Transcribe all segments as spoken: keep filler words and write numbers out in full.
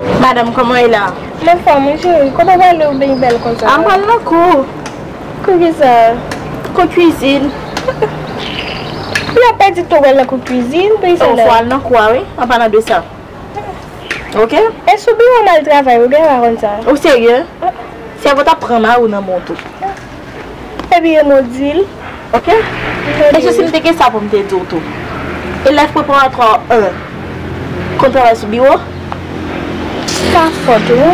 Madanm, kòman w ye la? M anfòm, wi, cheri. Kote w prale, w byen bèl konsa? A, m pral nan kou. Kou kisa? Kou kwizin. Ou ap pèdi tan w pral nan kou kwizin, peyi sa la. Fò w al nan kou a, wi, an palan de sa. Ok? E sou biwo m al travay, ou gen pa konn sa. Ou serye? Sèvo t ap pran mari w nan men w tou. Epi yo nou di l. Ok? Mesye, si m te gen sa pou m te di w tou. Elèv preparatwa an konn travay sou biwo? Pa fòt ou.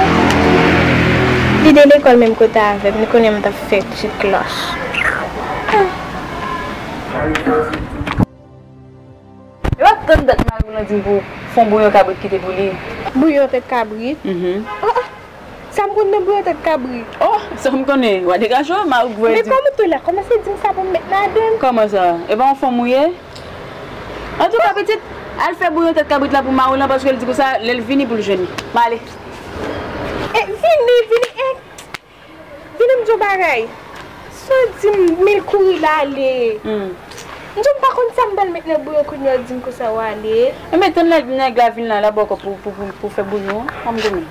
Li te lekòl menm kote avè m, li konnen m t ap fè ti klòch. E w ap tann dat mari w lan di m pou fon bouyon kabrit kite pou li. Bouyon tèt kabrit? Mhm. Oh, oh. Sa m konn nan bouyon tèt kabrit? Oh, sa m konnen. W a degaje w, mari w voye di. Men kòman tou la, kòmanse di m sa pou m met ladan l? Kòman sa? E pa yon fanm ou ye? Antouka, pitit, al fè bouyon tèt kabrit la pou mari w lan, paske l di konsa, lè l vini pou l jwenn li. M ale. E, vini, vini, e. Vini m di w bagay. Sa w di m, men l kouri l ale. Hmm. M di w m pa konn sa m pral met nan bouyon kounye a, w di m konsa w ale. Enben, tann nèg, nèg la vin la, l ap ba w kòb pou, pou, pou, pou fè bouyon an, an m goumen.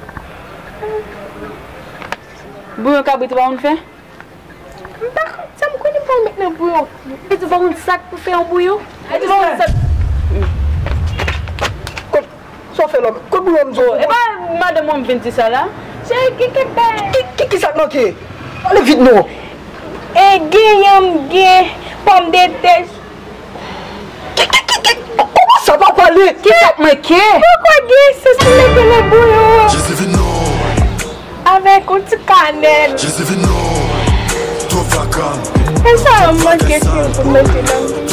Bouyon kabrit ou pa konn fè? M pa konn sa m konnen m pral met nan bouyon. Pitit, ou pa konn sa k pou fè yon bouyon? Pitit, ou pa konn sa k Sa w fè la? Kot bouyon m di w? E pa madanm mwen m vin di sa la. Cheri, gen kèk bagay. Ki, ki, ki sa k manke? Pale vit non. E gen yanm, gen pòmdetè. Ki, ki, ki, ki, kòman sa pa pale? Ki sa k manke? Poko gen sans pou mete nan bouyon an. Avèk yon ti kanèl. E sa manke ki pou mete nan bouyon.